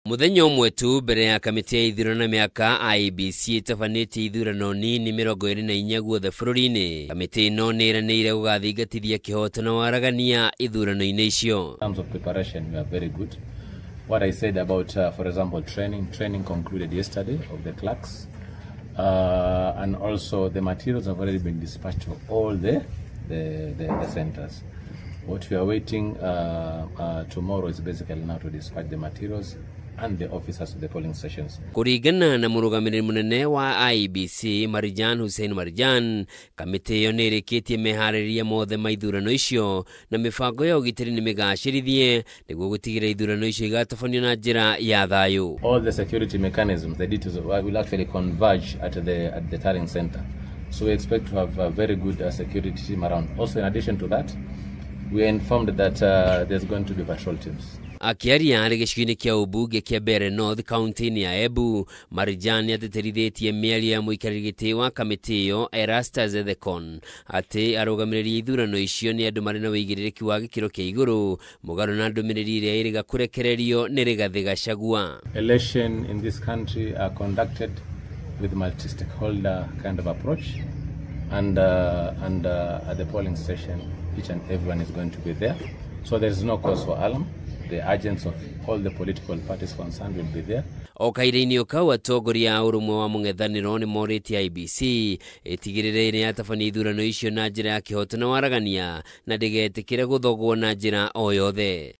Muthenya ũmwe tu mbere ya kamĩtĩ ya ithurano na mĩaka IEBC ĩtabanĩtie ithurano nini 24 guothe bũrũri-inĩ. Kamĩtĩ ĩno nĩ ĩranĩire gũgathingatithia kĩhoto na waragania ithurano-inĩ icio. In terms of preparation, we are very good. What I said about, for example, training concluded yesterday of the clerks, and also the materials have already been dispatched to all the centers. What we are waiting tomorrow is basically now to dispatch the materials and the officers to the polling stations. Kũringana na mũrũgamĩrĩri mũnene wa IEBC Marijan Hussein Marijan, kamĩtĩ ĩyo nĩ ĩrĩkĩtie meharĩria mothe ma ithurano icio na mĩbango ya ũgitĩri nĩ mĩgacĩrithie nĩguo gũtigĩrĩra ithurano icio igatabanio na njĩra ya thayũ. All the security mechanisms, the details of, will actually converge at the tallying center. So we expect to have a very good security team around. Also, in addition to that, we are informed that there's going to be patrol teams. Akĩaria arĩ gĩcigo-inĩ kĩa ũmbunge kĩa Mbeere North kaunti-inĩ ya Embu, Marijan nĩatĩtĩrithĩtie mĩario ya mũikarĩri gĩtĩ wa kamĩtĩ ĩyo Erastus Ethekon atĩ arũgamĩrĩri a ithurano icio nĩ andũ marĩ na ũigĩrĩrĩki wa gĩkĩro kĩa igũrũ mũgarũ na ndũmĩrĩri ĩrĩa ĩrĩga kũrekererio nĩ Rigathĩ Gachagua. Election in this country are conducted with multi-stakeholder kind of approach, and at the polling station each and everyone is going to be there, so there is no cause for alarm. The agents of all the political parties concerned will be there. O kahinda-inĩ o kau, atongoria a ũrũmwe wa mũng'ethanĩro nĩ morĩtie IEBC ĩtigĩrĩre nĩ yatabania ithurano icio na njĩra ya kĩhoto na waragania na ndĩgetĩkĩre gũthogwo na njĩra o yothe.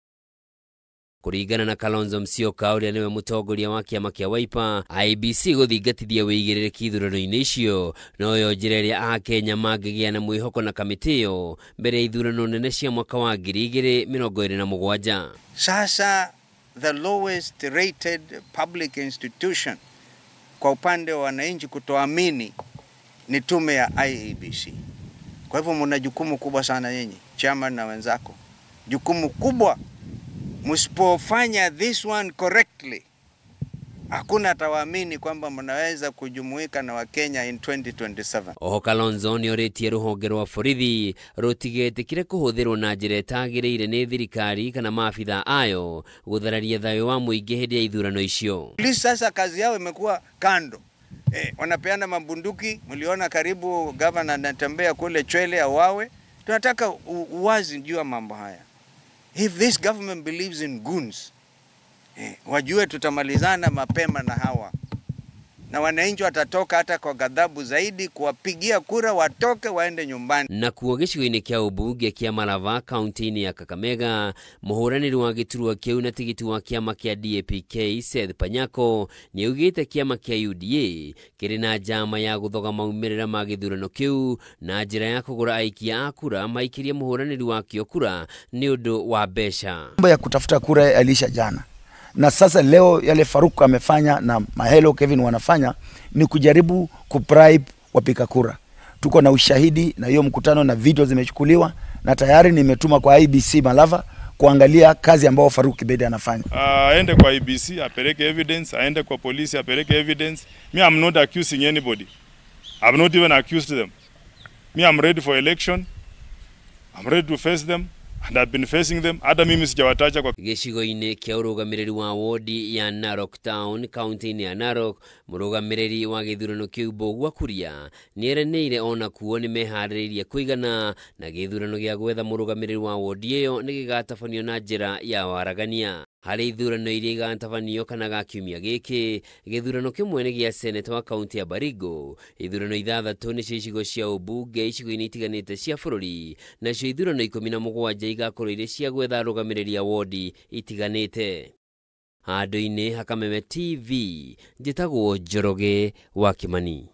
Kũringana na Kalonzo Musyoka, ũrĩa nĩwe mũtongoria wa kĩama kĩa Wiper, IEBC gũthingatithia wĩigĩrĩrĩki ithurano-inĩ icio noyo njĩra ĩrĩa akenya mangĩgĩa na mwĩhoko na kamĩtĩ ĩyo mbere ya ithurano nene cia mwaka wa 2027. Sasa the lowest rated public institution kwa upande wa wananchi kutoamini ni tume ya IEBC. Kwa hivyo mna jukumu kubwa sana nyinyi, chairman na wenzako, jukumu kubwa. Msipofanya this one correctly, hakuna atawaamini kwamba mnaweza kujumuika na Wakenya in 2027. Oho Kalonzo nĩ orĩtie rũhonge rwa borithi rũtigetĩkĩre kũhũthĩrwo na njĩra ĩtagĩrĩire nĩ thirikari kana maabitha ayo gũthararia thayũ wa mũingĩ hĩndĩ ya ithurano icio. Polisi sasa kazi yao imekuwa kando. Wanapeana mabunduki, mliona karibu governor anatembea kule Chwele auawe. Tunataka uwazi juu ya mambo haya. If this government believes in goons, wajue tutamalizana mapema na hawa. Na wananchi watatoka hata kwa ghadhabu zaidi kuwapigia kura, watoke waende nyumbani. Nakuo gĩcigo-inĩ kĩa ũmbunge kĩa Malava kaunti-inĩ ya Kakamega, mũhũranĩri wa gĩturwa kĩu na tigiti wa kĩama kĩa DAPK Seth Panyako nĩaugĩte kĩama kĩa UDA kĩrĩ na njama ya gũthoga maumĩrĩra ma gĩthurano kĩu na njĩra ya kũgũra aikia a kura maikĩrie mũhũranĩri wakĩo kura nĩ ũndũ wa mbeca. Mambo ya kutafuta kura yaliisha jana, na sasa leo yale Faruk amefanya na Mahelo Kevin wanafanya ni kujaribu kubribe wapiga kura. Tuko na ushahidi na hiyo mkutano na video zimechukuliwa na tayari nimetuma kwa IEBC Malava kuangalia kazi ambayo Faruk Kibet anafanya. Aende kwa IEBC apeleke evidence, aende kwa polisi apeleke evidence. Me, I'm not accusing anybody. I've not even accused them. Me, I'm ready for election. I'm ready to face them. And I've been facing them. Hata mimi sijawatacha kwa Gĩcigo-inĩ kĩa ũrũgamĩrĩri wa wodi ya Narok Town kaunti-inĩ ya Narok, mũrũgamĩrĩri wa gĩthurano kĩu Mbũgua Kuria nĩeranĩire ona kuo nĩ meharĩrĩirie kũigana na gĩthurano gĩa gwetha mũrũgamĩrĩri wa wodi ĩyo nĩ gĩgatabanio na njĩra ya waragania. Harĩ ithurano iria igatabanio kana ga kiumia gĩkĩ, gĩthurano kĩmwe nĩ gĩa seneta wa kaunti ya Baringo, ithurano 6 nĩ cia icigo cia ũmbunge icigo-inĩ itiganĩte cia bũrũri, nacio ithurano 17 igakorwo irĩ cia gwetha arũgamĩrĩri a wodi itiganĩte. Handũ-inĩ ha Kameme TV, njĩtagwo Njoroge wa Kimani.